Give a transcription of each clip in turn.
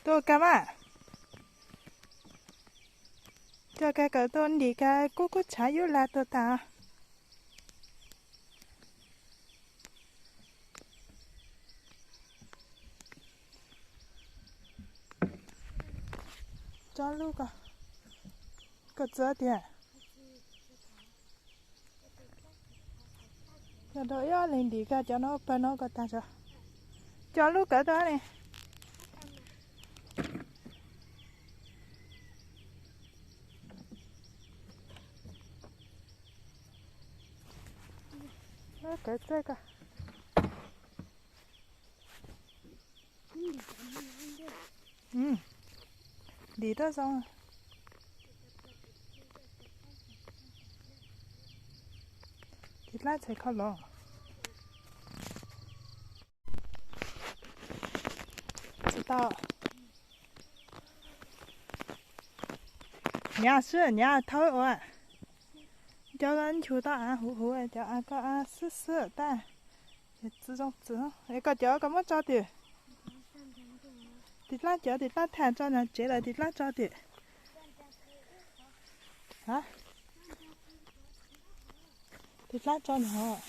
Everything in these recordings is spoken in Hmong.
Tuaj kag mas. Coj kag kawm tuaj ntim kag kub kub tshav yub lag tuag tag. Tso lub ko, koj txua tiag. Yog rau ib ob leeg ntim kag cov no pawg no kom tag tso. Coj lub kawm tuaj ne. Kawm txawj ko. Ntim tuaj zoo. Tiv dlaab txhais kho los. Tsis tau. Nyav xwb, nyav thawb ua. Cov nchuav tau av huv huv, cov av koj av xwb xwb tag. Txi zoo txi, es koj cov koj muab tso twm. Tiv dlaab cov tiv dlaab tham tso nram tsev lawm tiv dlaab tso twm. Tiv dlaab tso nram.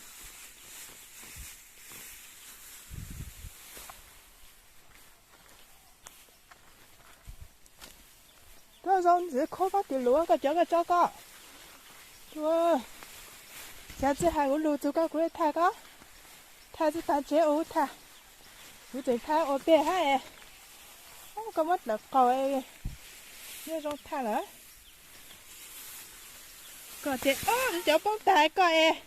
Koj zoo ntxiv khuab koj tus lus koj cov koj tso koj. Xav txij hais kuv lus txug koj kuv tham koj. Tham txij tav tsev ua tham. Kuv tseem tham ua peg hab es. Koj muab dlawm qaug es. Nyob zoo tham lawm. Koj tias cov poob tag koj es.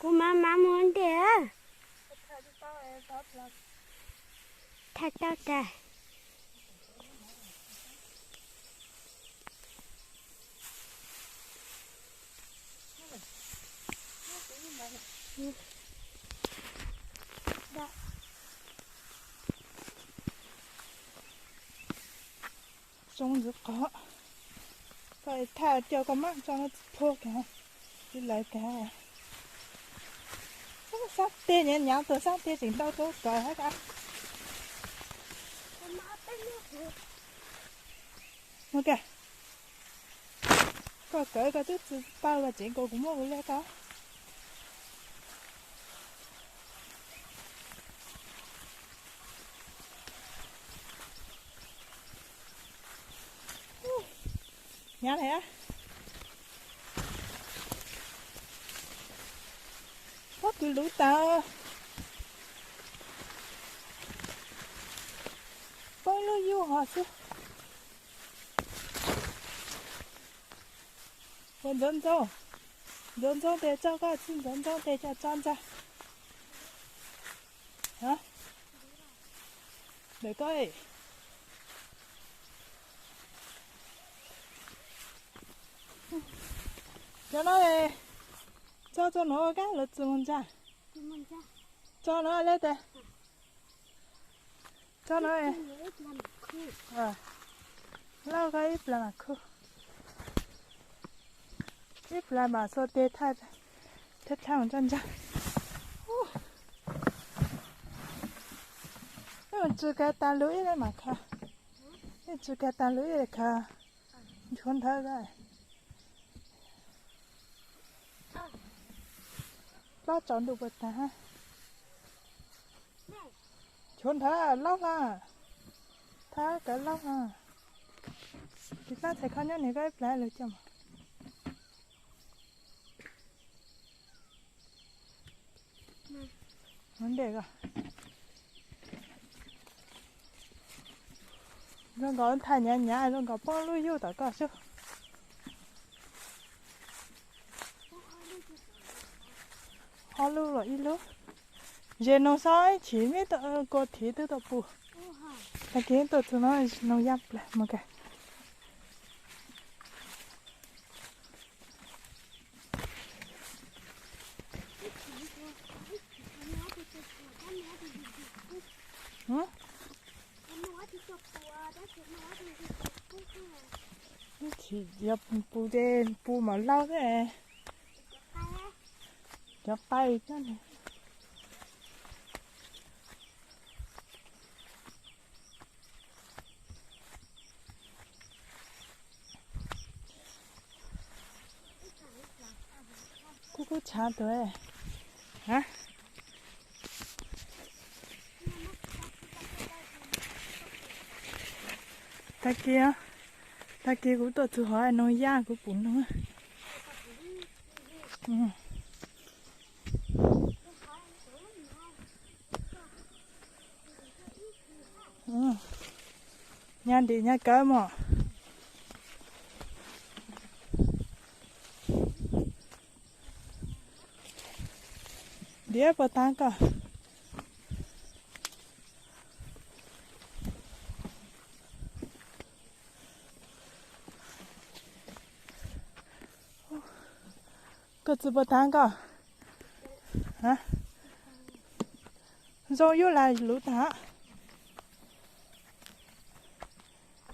Kuv mam mam mus ntej. Tham tau tag. Zoo ntxiv qhov. Koj tham coj koj mab tso no tsis phua kag, tsis lawv kag. Sab teg nyav nyav tuag sab teg tseem ntau tuab kawg hab kag. Mus kag. Koj kawm koj twb tsis tau los tsev nkaus kuv muab ua liaj koj. Nyav lawm. Pob kws luv tas. Poob lub yub hov xwb. Ua ntxoov ntxoo, ntxoov ntxoo tes tso koj txij ntxoov ntxoo tes coj tso ntxa. Ntawm koj. Cov no tso tso nuav kab lawv txi mus ntxa. Tso no le tes. Tso no. Lauj koj ib plag mas khuj. Ib plag mas xuas tes thaj thaj mus tso ntxa. Tsw kag tas lub ib le mas khav. Tsw kag tas lub ib le khav. Nchuav nthawv. Plaub tsaus ntuj puas tag. Nchuav nthawv laub na. Thab kawv laub na. Tiv dlaab txhais kho nyob nws koj ib plag lug coj mas. Ntej ko. Zoo nkaus thaj nyav nyav zoo nkaus poob lub yub tom koj xwb. Ob lub los ib lub. Ze noog xwb ib chim mib kua thiv twb tau pus. Tag kis tuaj txug no noog yaj plag mus kag. Yog pus ces pus mam laus thiab. Cov qaij. Kuj kub tshav tuag. Tag kis, tag kis kuv tuaj txug hov noog yaj kuv pum noog. Nyab ntim nyab kawg mog. Ntim puas tag koj? Koj txwv puas tag koj? Zoo yub las luv tag.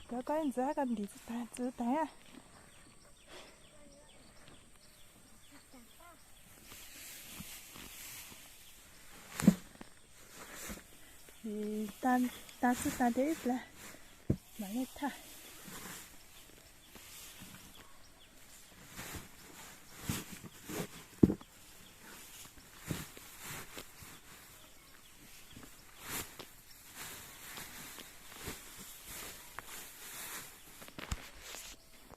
Cov koj ntxiv koj ntim txwv tag. Tag txwv tag thiab ib pliag mam li thaj.